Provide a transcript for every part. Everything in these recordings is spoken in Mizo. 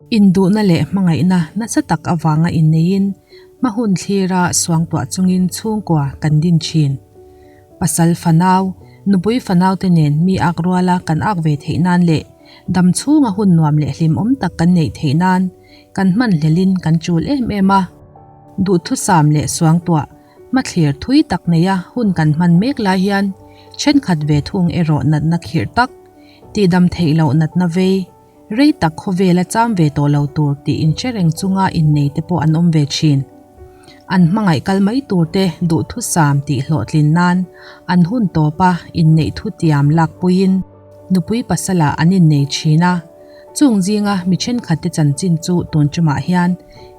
Induhna leh hmangaihna nasa tak avanga inneiin hma hun thlira suangtuah chungin chhungkua kan din thin. Pasal fanau, nupui fanaute nen mi ak ruala kan ak ve theih nan leh dam chhunga hun nuam leh hlimawm tak kan neih theih nan kan hmanhlelin kan chul em em a. Duhthusam leh suangtuah hmathlir thui tak neia hun kan hman mek lai hian thenkhat ve thung erawh natna khirh tak, tihdam theih loh natna vei, Rei tak khawvela cham ve tawh lo tur tih inhre reng chunga innei te pawh an awm ve thin. An hmangaih kal mai tur te duhthusam tih hlawhtlin nan an hun tawpa inneih thu tiam lakpuiin nupui pasalah an innei thin a, chung zinga mi thenkhat te chanchin chu tun tumah hian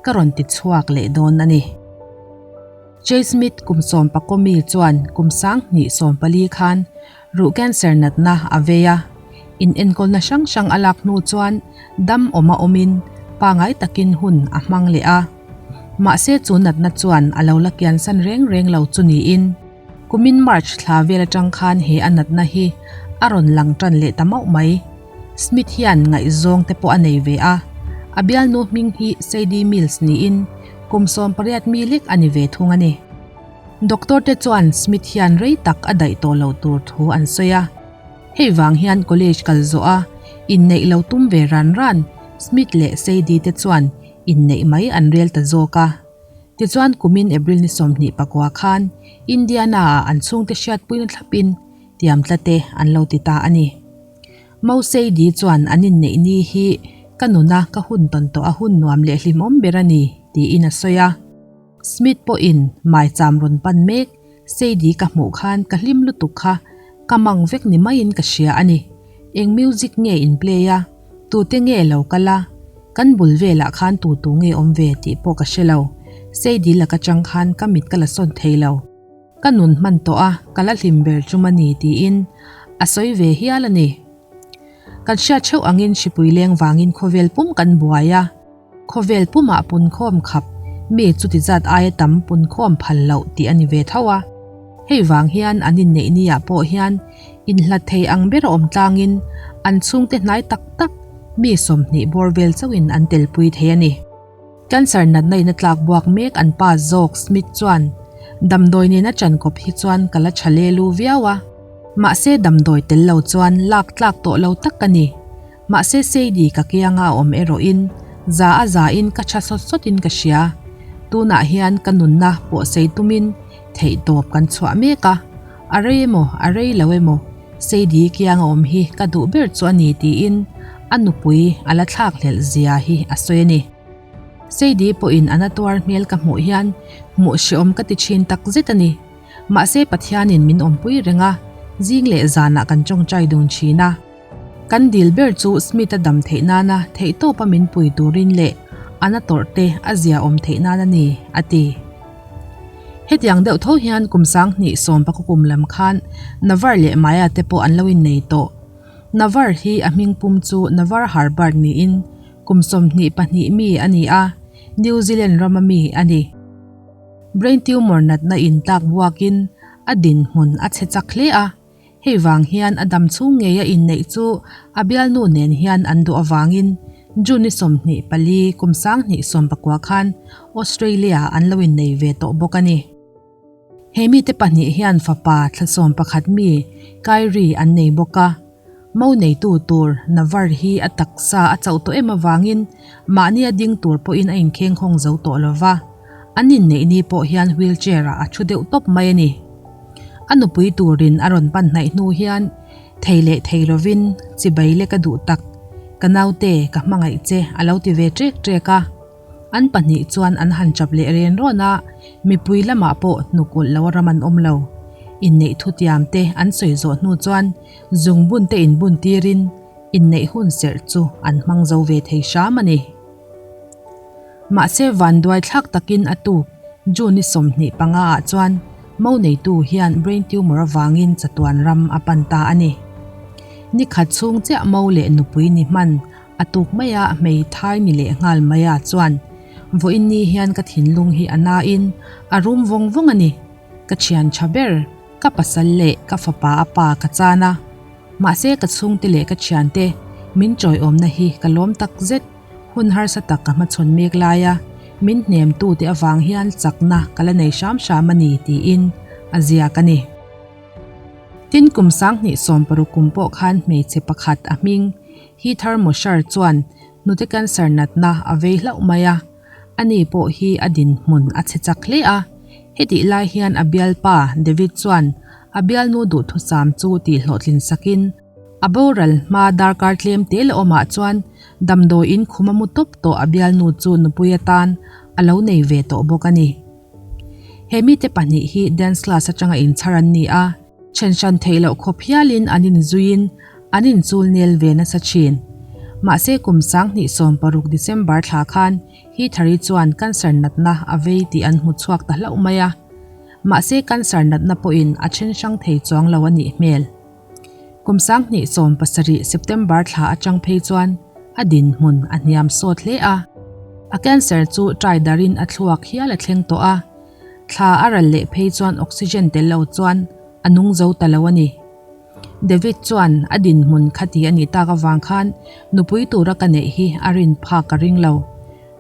ka rawn ti chhuak leh dawn a ni. Jay Smith kum sawmpakomi chuan kum 2014 khan Ruh cancer natna a vei a, inenkawlna hrang hrang a lak hnu chuan dam awma awmin pangai takin hun a hmang leh a. Mahse chu natna chuan a lo la kiansan reng reng lo chu niin kumin March thla vel atang khan he a natna hi a rawn lang tan leh ta mauh mai. Smith hian ngaihzawng te pawh a nei ve a, a bialnu hming hi Sadie Mills niin kum 18 mi lek a ni ve thung a ni. Doctor te chuan Smith hian rei tak a daih tawh loh tur thu an sawi a. Hei vang hian college kal zawh a, inneih lo tum ve ran ran Smith leh Sadie te chuan inneih mai an rel ta zawk a. Tichuan kumin April ni 24 khan Indiana ah an chhungte hriatpuina thlapin tiam tlate an lo ti ta a ni. Mo Sadie chuan an inneih ni hi ka nuna ka hun tawn tawh a hun nuam leh hlimawm ber a ni tiin a sawi a. Smith pawhin maicham rawn pan mek, Sadie ka hmuh khan ka hlim lutuk kha ka mang vek ni maiin ka hria a ni. Eng music nge in play a, tute nge lo kal a, kan bul velah khan tu tu nge awm ve tih pawh ka hre lo. Sadie laka chang khan ka mit ka la sawn thei lo. Ka nun hman tawh a, ka la hlim ber chum a ni tiin a sawi ve hial a ni. Kan hriat theuh angin hripui leng vangin khawvel pum kan buai a. Khawvel pumah punkhawm khap mi chuti zat aia tam punkhawm phal loh tih a ni ve tho a. Hei vang hian an inneih ni ah pawh hian inhlat thei ang ber a awm tlangin an chhungte hnai tak tak mi 20 bawr vel chauhin an telpui thei a ni. Cancer natna in a tlak buak mek an pa zawk Smith chuan damdawi nena chan kawp hi chuan ka la tha le lu viau a. Mahse damdawi tel lo chuan lak tlak tawh lo tak ka ni. Mahse Sadie ka kianga a awm erawhin za a za in ka tha sawt sawt in ka hria. Tunah hian ka nunna pawh sei tumin theihtawp kan chhuah mek a, a rei emaw a rei lo emaw Sadie kianga awm hi ka duh ber chu a ni tiin a nupui a la thlak hlelh zia hi a sawi a ni. Sadie pawhin a na tuar hmel ka hmuh hian hmuh hreawm ka ti thin tak zet a ni. Mahse Pathianin min awmpui reng a, zing leh zanah kan tawngtai dun thin a. Kan dil ber chu Smith-a dam theih nana theihtawpa min pui turin leh a na tawrh te a zia awm theih nan a ni, a ti. Hetiang deuh tho hian kum 2010 kum lam khan Navar leh Maya te pawh an lo innei tawh. Navar hi a hming pum chu Navar Harbert niin kum 22 mi a ni a, New Zealand rama mi a ni. Brain tumor natna intlak buakin a dinhmun a chhe chak hle a. Hei vang hian a dam chhung ngei a inneih chu a bialnu nen hian an duh avangin June ni 24 kum 2019 khan Australia an lo innei ve tawh bawk a ni. He mite pahnih hian fapa thla 11 mi Kyrie an nei bawk a. Mo neitu tur Navar hi a taksa a chauh tawh em avangin mahnia ding tur pawhin a inkheng khawng zo tawh lova. An inneih ni pawh hian wheelchair ah a thu deuh tawp mai a ni. A nupui turin a rawn pan hnaih hnu hian thei leh thei lovin chibai lek a duh tak, ka naute ka hmangaih che a lo ti ve ṭek ṭek a. An pahnih chuan an han chap leh ren rawn a, mipui lamah pawh hnuk ulh lo a ram an awm lo. Inneih thutiam te an sawi zawh hnu chuan zungbun te inbun tirin inneih hun serh chu an hmang zo ve thei hram a ni. Mahse vanduai thlak takin a tuk June ni 25 ah chuan mo neitu hian brain tumor avangin chatuan ram a pan ta a ni. Ni khat chhung chiah mo leh nupui ni hman a tuk maia hmeithai ni leh nghal maia chuan vawiin ni hian ka thinlung hi a nain a rum vawng vawng a ni. Ka thian tha ber, ka pasal leh ka fapa a pa ka chan a. Mahse ka chhungte leh ka thiante min chawiawmna hi ka lawm tak zet. Hun harsa tak ka hmachhawn mek laia min hnemtute avang hian chakna ka la nei hram hram a ni tiin a ziak a ni. Tin, kum 2016 kum pawh khan hmeichhe pakhat a hming Heather Mosher chuan hnute cancer natna a vei hlauh mai a, ani pawh hi a dinhmun a chhe chak hle a. Hetih lai hian a bialpa David chuan a bialnu duhthusam chu tihhlawhtlin sakin A boral hma darkar tlem te la awmah chuan damdawiin khum a mu tawp tawh a bialnu chu nupui atan a lo nei ve tawh bawk a ni. He mite pahnih hi dance class atanga inchhar an ni a, then hran theih loh khawp hialin an inzuiin an inchul nel ve nasa thin. Mahse kum 2016 December thla khan Heathari chuan cancer natna a vei tih an hmu chhuak ta hlauh mai a. Mahse cancer natna pawhin a then hrang thei chuang lo a nih hmel. Kum 2017 September thla atang phei chuan a dinhmun a hniam sawt hle a. A cancer chu trai darin a thluak hial a thleng tawh a. Thla a ral leh phei chuan oxygen tel lo chuan a nung zo ta lo a ni. David chuan a dinhmun khati a nih tak avang khan nupui tura ka neih hi a rin phak ka ring lo.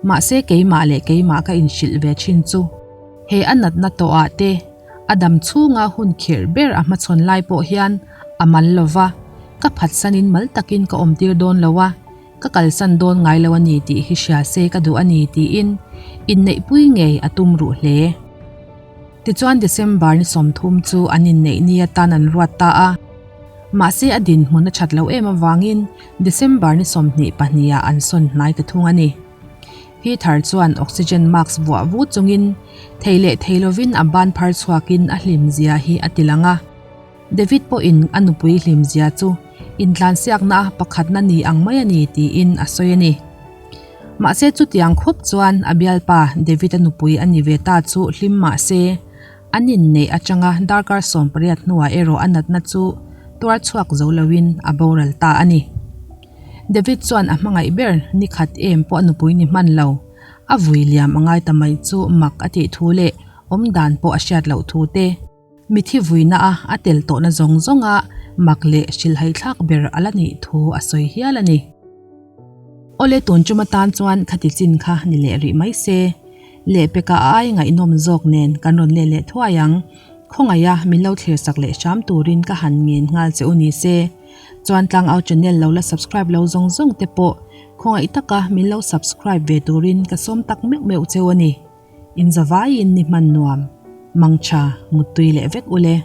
Mahse keimah leh keimah ka inhrilh ve thin chu he a natna tawhah te A dam chhunga hun khirh ber a hmachhawn lai pawh hian a mal lo va, ka phatsanin mal takin ka awmtir dawn lo a, ka kalsan dawn ngai lo a ni tih hi hria se ka duh a ni tiin inneihpui ngei a tum ruh hle. Tichuan December ni 30 chu an inneih ni atan an ruat ta a, mahse a dinhmun a that loh em avangin December ni 22 ah an sawn hnai ta thung a ni. Heather chuan oxygen mask vuah vu chungin thei leh thei lovin a ban phar chhuakin a hlim zia hi a ti lang a. David pawhin a nupui hlim zia chu intlansiakna pakhatna ni ang mai a ni tiin a sawi a ni. Mahse chutiang khawp chuan a bialpa David-a nupui a ni ve ta chu hlim mahse an inneih atanga darkar 18 hnuah erawh a natna chu tuar chhuak zo loin a boral ta a ni. David chuan a hmangaih ber ni khat em pawh a nupui ni hman lo. A vui liam a ngai ta mai chu mak a tih thu leh awm dan pawh a hriat loh thu te, mithi vuina a a tel tawhna zawng zawnga mak leh hrilhhaithlak ber a la nih thu a sawi hial a ni. Awle tun tum atan chuan khati chin kha ni leh rih mai se. Lehpeka a ai ngaihnawm zawk nen kan rawn let leh thuai ang. Khawngaiha min lo thlirsak leh hram turin ka han ngen nghal che u ni se. Chuan Tlangau channel lo la subscribe lo zawng zawng te pawh khawngaih taka min lo subscribe ve turin ka sawm tak meuh meuh cheu a ni. In zavaiin ni hman nuam, mangtha, muttui leh vek ule.